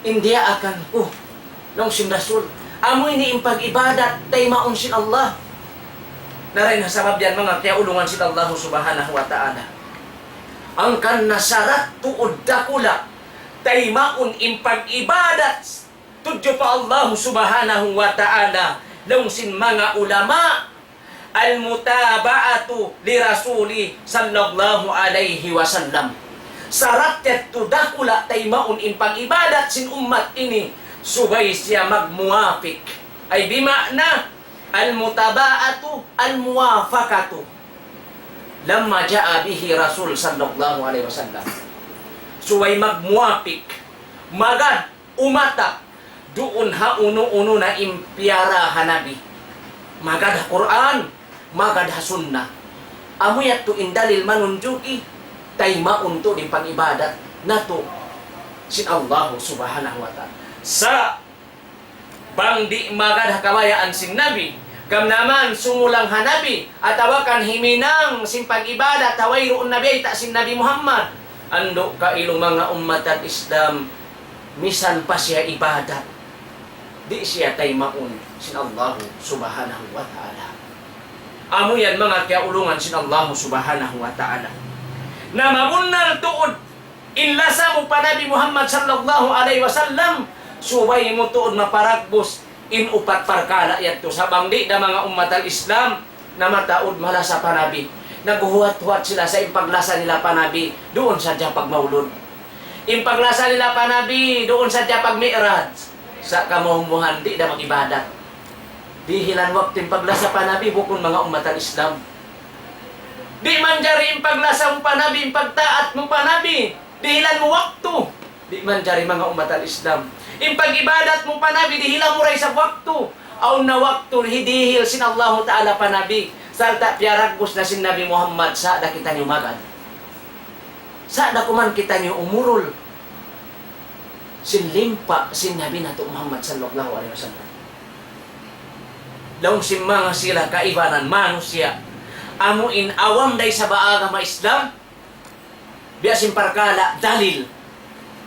In diyaakan ku, laung sin Rasul. Amu ini in pag-ibadat, taymaun sin Allah. Na dayn ha sabab yan manga kiyaulungan sin Allah Subhanahu wa Ta'ala. Hangkan na sarat tuud dakula', taymaun in pag-ibadat tudju pa Allah Subhanahu wa Ta'ala, laung sin manga ulama, المتابعة لرسول صلى الله عليه وسلم. Sarat yadtu dakula' taymaun in pag-ibadat sin ummat ini, subay siya magmuwapik. Ay bima'na, المتابعة الموافقة لما جاء به رسول صلى الله عليه وسلم. Subay magmuwapik, magad umata duun ha unu-unu na in piyara ha Nabi. Magad ha Qur'an, magad ha Sunnah. Amu yadtu in dalil manunjuki, taymaun tuud in pag-ibadat natu' sin Allah Subhanahu wa Ta'ala. Sa' bang di' magad ha kabayaan sin Nabi, gam naman sumulang ha Nabi, atawa kan himinang sin pag-ibadat ha wayruun nabayta' sin Nabi Muhammad, andu' kailu manga ummat al-Islam, misan pa siya ibadat, di' siya taymaun sin Allah Subhanahu wa Ta'ala. Amu yan manga kiyaulungan sin Allah Subhanahu wa Ta'ala. Na mabunnal tuud in lasa mu pa Nabi Muhammad sallallahu alayhi wasallam, subay mu tuud maparagbus in upat parkala' yadtu. Sa' bang di' da manga ummat al-Islam, na mataud malasa pa Nabi. Naghuhuwat-huwat sila sa' in paglasa nila pa Nabi, duun sadja pagmaulud. In paglasa nila pa Nabi, duun sadja pag-mi'raj. Sa' kamumuhan, di' da mag-ibadat. Dihilan waktu in paglasa pa Nabi, bukun manga ummat al-Islam. Di' manjari in paglasa mu pa Nabi, in pagtaat mu pa Nabi, dihilan mu waktu. Di' manjari manga ummat al-Islam. In pag-ibadat mu pa Nabi, dihilan mu da isab waktu. Awn na waktu hidihil sin Allahu Ta'ala pa Nabi. Sarta' piyaragbus na sin Nabi Muhammad, sa' da kitaniyu magad. Sa' da kuman kitaniyu umurul sin limpa sin Nabi natu' Muhammad sallallahu alayhi wasallam. Laung sin manga sila kaibanan manusiya'. Amu in awam da isab ha agama Islam. Biya' sin parkala' dalil.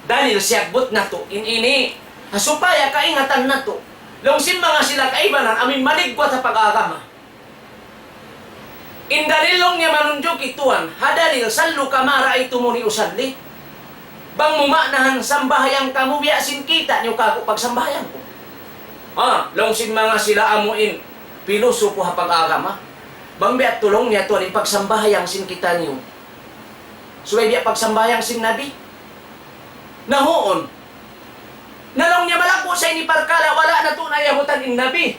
Dalil siyabbut natu'. In ini, ha supaya kaingatan natu'. Laung sin manga sila kaibanan, amu in maligwat ha pag-agama. In dalil laung niya manunjuki tuwan, ha dalil, صلوا كما رأيتموني أصلي. Bang mu maanahan sambahayang kamu biya' sin kita' niyu kaku' pagsambahayang ku. Ah, laung sin manga sila amu in pilosopo ha pag-agama. Bang biya' tu laung niya tuwan in pagsambahayang sin kitaniyu. Subay biya' pagsambahayang sin Nabi. Na huun. Na laung niya malaggu' sa ini parkala', wala' natu' nayabutan in Nabi.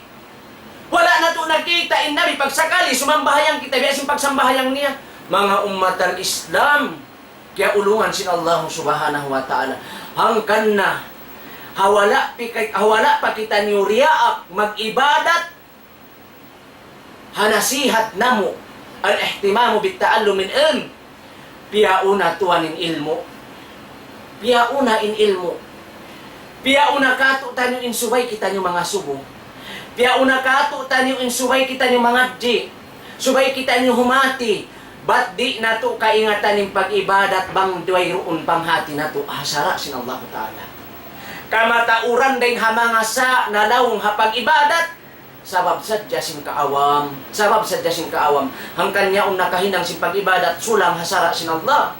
Wala' natu' nakita' in Nabi, pagsakali sumambahayang kita biya' sin pagsambahayang niya. Manga ummat al-Islam, kiyaulungan sin Allah Subhanahu wa Ta'ala. Hangkan na, ha wala' pi-, ha wala' pa kitaniyu diyaak mag-ibadat, ha nasihat namu', الاهتمام بتعلم العلم. Piyauna tuwan in ilmu'. Piyauna in ilmu'. Piyauna kātu'niyu in subay kitaniyu mangasubu. Piyauna kātu'niyu in subay kitaniyu mangadji'. Subay kitaniyu humāti. Bat di' natu' kaingatan in pag-ibadat bang wayruun panghāti natu' ha sara' sin Allahu Ta'ala. Kamatauran dayn ha manga sa' nalaung ha pag-ibadat. Sabab sadja sin kaawam, sabab sadja sin kaawam. Hangkan yaun nakahinang sin pag-ibadat sulang ha sara' sin Allah.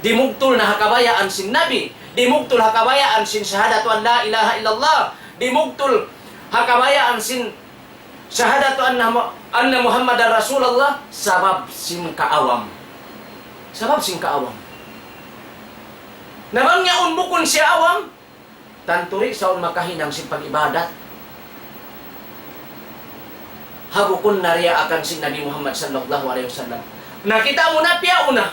Dimugtul na ha kabayaan sin Nabi, dimugtul ha kabayaan sin شهادة أن لا إله إلا الله, dimugtul ha kabayaan sin شهادة أن م-، أن محمدا رسول الله, sabab sin kaawam. Sabab sin kaawam. Na bang yaun bukun siya awam, tantu di' sa yaun makahinang sin pag-ibadat. Ha bukun na diyaakan sin Nabi Muhammad sallallahu alayhi wasallam. Na kita' mu na piyauna.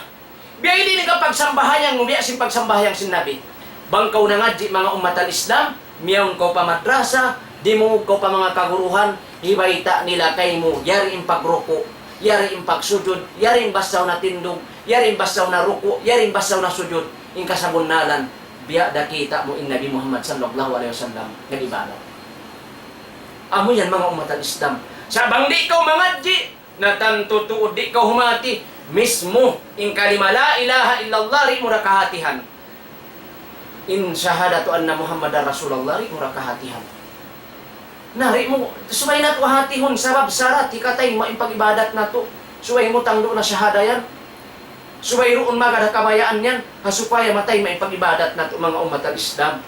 Biya' ini in kapagsambahayang mu, biya' sin pagsambahayang sin Nabi. Bang kaw nangadji' manga ummat al-Islam, miyawn kaw pa madrasa, dimungug kaw pa manga kaguruhan, hibayta' nila kaymu, yari in pagruku', yari in pagsujud, yari in basaw na tindug, yari in basaw na ruku', yari in basaw na sujud, in kasabunnalan. Biya' da kita' mu in Nabi Muhammad sallallahu alayhi wasallam nag-ibadat. Amu yan manga ummat al-Islam. Sa' bang di' kaw mangadji', na tantu tuud di' kaw humāti, mismu in kalima لا إله إلا الله di' mu da kahātihan. In شهادة أن محمدا رسول الله di' mu da kahātihan. Na, di' mu, subay natu' hātihun sabab sarat hikatayma' in pag-ibadat natu'. Subay mu tangdu na shahada yan. Subay duun magad ha kabayaan yan. Ha supaya matayma' in pag-ibadat natu', manga ummat al-Islam.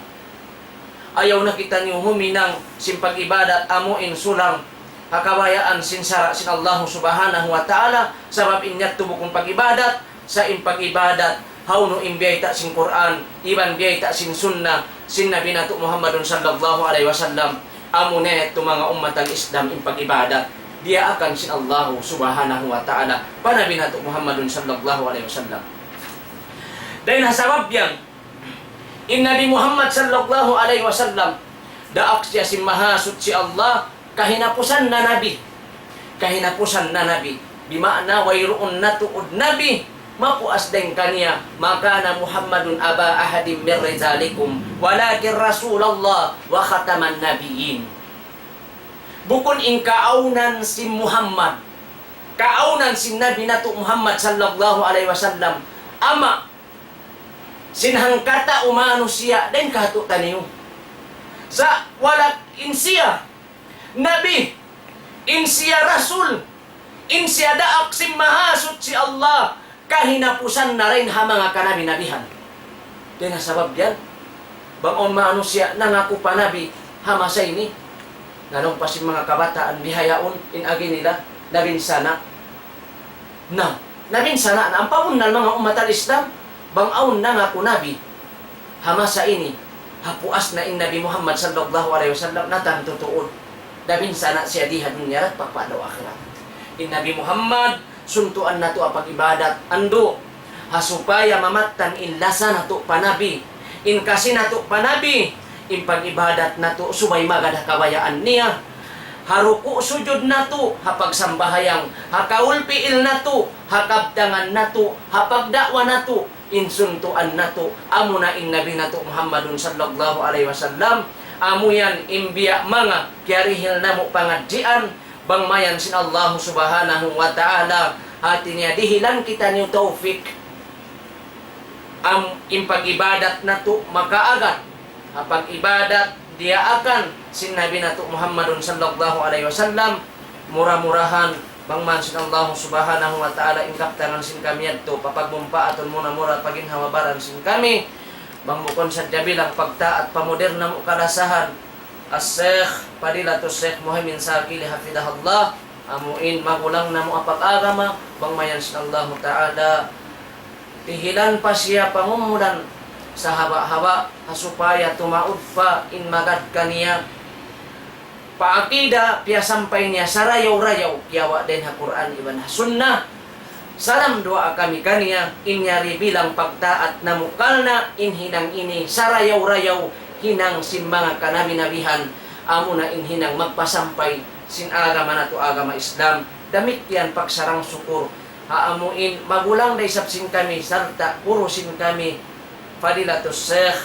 Ayaw na kitaniyu huminang sin pag-ibadat amu in sulang ha kabayaan sin sara' sin Allahu Subhanahu wa Ta'ala. Sabab in yadtu bukun pag-ibadat, sa' in pag-ibadat, hawnu in biyayta' sin Qur'an, iban biyayta' sin sunnah, sin Nabi natu' Muhammadun sallallahu alayhi wasallam, amu na yadtu manga ummat al-Islam in pag-ibadat. Diyaakan sin Allahu Subhanahu wa Ta'ala, pa Nabi natu' Muhammadun sallallahu alayhi wasallam. Dayn ha sabab yan, in Nabi Muhammad sallallahu alayhi wasallam, daak siya sin Mahasuchi Allah, kahinapusan na nabi. Kahinapusan na nabi. Bima'na wayruun na tuud nabi. Mapuas dayn kaniya, ما كان محمد أبا أحد من رجالكم ولكن رسول الله وخاتم النبيين. Bukun in kaawnan sin Muhammad, kaawnan sin Nabi natu' Muhammad sallallahu alayhi wasallam, ama' sin hangkatau manusiya' dayn kātu'niyu. Sa' wala' in siya Nabi, in siya Rasul, in siya daak sin Mahasuchi Allah, kahinapusan na dayn ha manga kanabi-nabihan. Dayn ha sabab yan, bang awn manusiya' nangaku pa nabi ha masa ini, na laung pa sin manga kabataan bihaun in agi nila, nabinsana'. Na, nabinsana' na. Ampa bunnal manga ummat al-Islam, bang awn nangaku nabi ha masa ini, ha puas na in Nabi Muhammad sallallahu alayhi wasallam, na tantu tuud nabinsana' siya di ha dunya rat pagpadaw akhirat. In Nabi Muhammad, suntuan natu' ha pag-ibadat, andu', ha supaya mamattan in lasa natu' pa Nabi, in kasi natu' pa Nabi, in pag-ibadat natu' subay magad ha kabayaan niya. Ha ruku' sujud natu', ha pagsambahayang, ha kaul piil natu', ha kabtangan natu', ha pagda'wa natu', in suntuan natu', amuna in Nabi natu' Muhammadun sallallahu alayhi wasallam, amu yan in biya' manga kiyarihil namu' pangadjian, bang mayan sin Allahu subhanahu wa ta'ala, hati niya dihilan kitaniyu tawfik, am, in pag-ibadat natu' makaagad ha pag-ibadat diyaakan sin Nabi natu' Muhammadun sallallahu alayhi wasallam. Mura-murahan, bang man sin Allahu subhanahu wa ta'ala in kabtangan sin kami yadtu, papagmumpaatun muna-mura pa ginhawa-baran sin kami, bang bukun sadja bilang pagtaat pa mudir namu' kalasahan, As-Sheikh, Fadilatus Sheikh Muhaymin Sakili, hafidahullah, amu in magulang namu' ha pag-agama, bang mayan sin Allahu ta'ala, dihilan pa siya pangumulan sahaba'-haba', ha supaya tumaud pa in magad kaniya pa akida, piyasampay niya sarayaw-rayaw, kiyawa' dayn ha Qur'an iban ha Sunnah. Salam duwaa kami kaniya, in yari bilang pagtaat namu' karna' in hinang ini sarayaw-rayaw hinang sin manga kanabi-nabihan, amuna in hinang magpasampay sin agama natu' agama Islam. Damikkiyan pagsarang-sukur ha amu in magulang da isab sin kami sarta' guru sin kami, Fadilatus Sheikh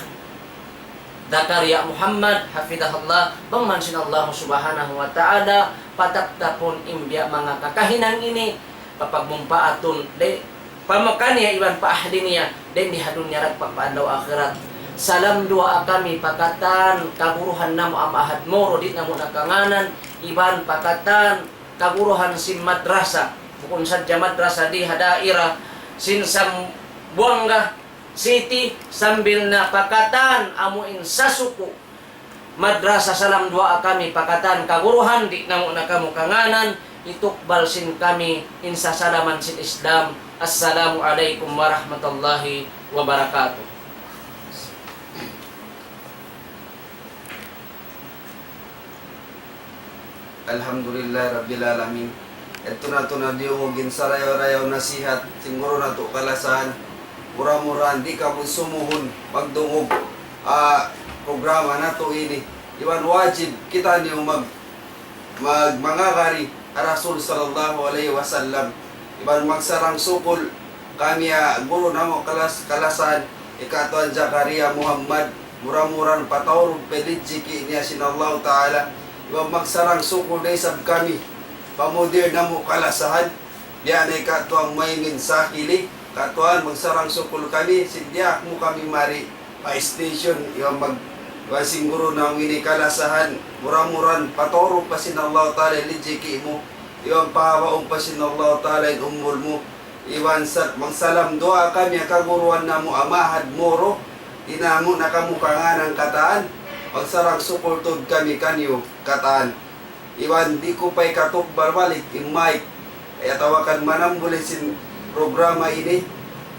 Zakaria Muhammad, hafidahullah, bang man sin Allah subhanahu wa ta'ala, pataptapun in biya' manga kakahinang ini, papagmumpaatun, di', pa kaniya iban pa ahli niya, dayn di ha dunya rat pagpaadlaw akhirat. Salam duwaa kami pa katan kaguruhan namu' ha Ma'had Moro, di' namu' na kanganan, iban pa katan kaguruhan sin madrasa, bukun sadja madrasa di ha daira sin Zamboanga City, sambil na pa katan amu in sasuku' madrasa. Salam duwaa kami pa katan kaguruhan, di' namu' na kamu kanganan, hitukbal sin kami in sasalaman sin Islam. Assalamu alaykum warahmatullahi wabarakatuh. Alhamdulillahi Rabbil Alamin. Yadtu na tuud in diyungug in sarayaw-rayaw nasihat sin guru natu' kalasahan. Mura-murahan di' kamu sumuhun magdungug, ah, programa natu' ini. Iban wajib kitaniyu mag-, mag-, mangagad ha Rasul sallallahu alayhi wasallam. Iban magsarang-sukul kami ha guru namu' kalas-, kalasahan, hi Katuan Zakaria Muhammad, mura-murahan pataurug pa in rijiki' niya sin Allahu Ta'ala. Iban magsarang-sukul da isab kami pa mudir namu' kalasahan, biya' na hi Katuan Muhaymin Sakili. Katuan, magsarang-sukul kami, sin diyaak mu kami mari pa station, iban mag-, iban sin guru namu' ini kalasahan, mura-murahan pataurug pa sin Allahu Ta'ala in rijiki' mu, iban pahabaun pa sin Allahu Ta'ala in umul mu, iban sa-, magsalam duwaa kami ha kaguruhan namu' ha Ma'had Moro, di' namu' na kamu kanganan katan, magsarang-sukul tuud kami kaniyu katan. Iban di' ku pa hikatukbal balik in mic. Kaya tawakan manambul sin programa ini,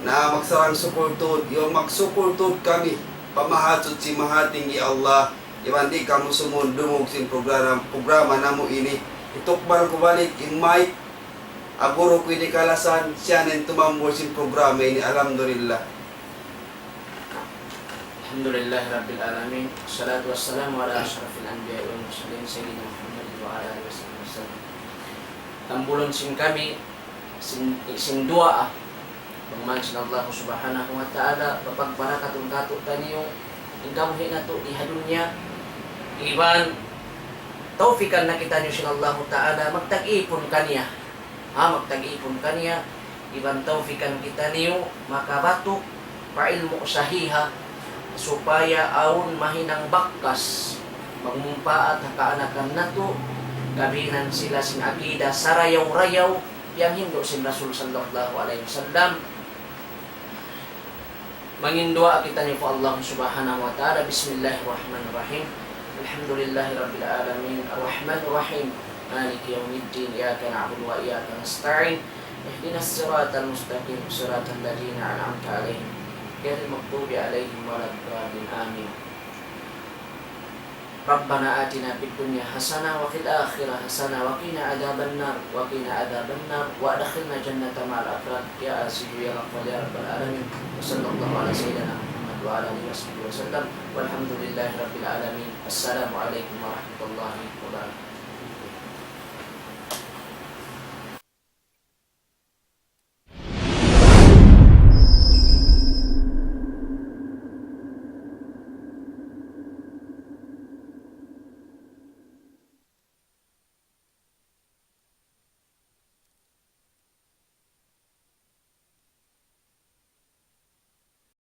na magsarang-sukul tuud, iban magsukul tuud kami pa Mahasuchi Mahatinggi Allah. Iban di' kamu sumuhun dungug sin programa, programa namu' ini. Hitukbal ku balik in mic ha guru ku ini kalasahan, siya na in tumambul sin programa ini. Alhamdulillah. الحمد لله رب العالمين، والصلاة والسلام على أشرف الأنبياء والمرسلين سيدنا محمد وعلى آله وصحبه وسلم. Tambulun sin kami, sin, sin duwaa, Bang man sin Allah Subhanahu wa Ta'ala, papagbarakatun kātu'niyu in kabuhi' natu' di ha dunya, iban tawfikan na kitaniyu sin Allah Ta'ala magtag-ipun kaniya. Ha, magtag-ipun kaniya, iban tawfikan kitaniyu makabatuk pa ilmu' sahiha, supaya awn mahinang bakas, magmumpaat ha kaanakan natu', kabinan sila sin akida sarayaw-rayaw, piyanghindu' sin Rasul sallallahu alayhi wasallam. Mangin duwaa kitaniyu pa Allah Subhanahu wa Ta'ala. بسم الله الرحمن الرحيم. الحمد لله رب العالمين. الرحمن الرحيم. مالك يوم الدين. إياك نعبد وإياك نستعين. اهدنا الصراط المستقيم. صراط الذين أنعمت عليهم. غير المغضوب عليهم ولا الضالين. آمين. ربنا آتنا في الدنيا حسنة وفي الآخرة حسنة وقنا عذاب النار، وقنا عذاب النار، وأدخلنا الجنة مع الأبرار، يا عزيز يا غفار يا رب العالمين. وصلى الله على سيدنا محمد وعلى آله وصحبه وسلم، والحمد لله رب العالمين. السلام عليكم ورحمة الله وبركاته.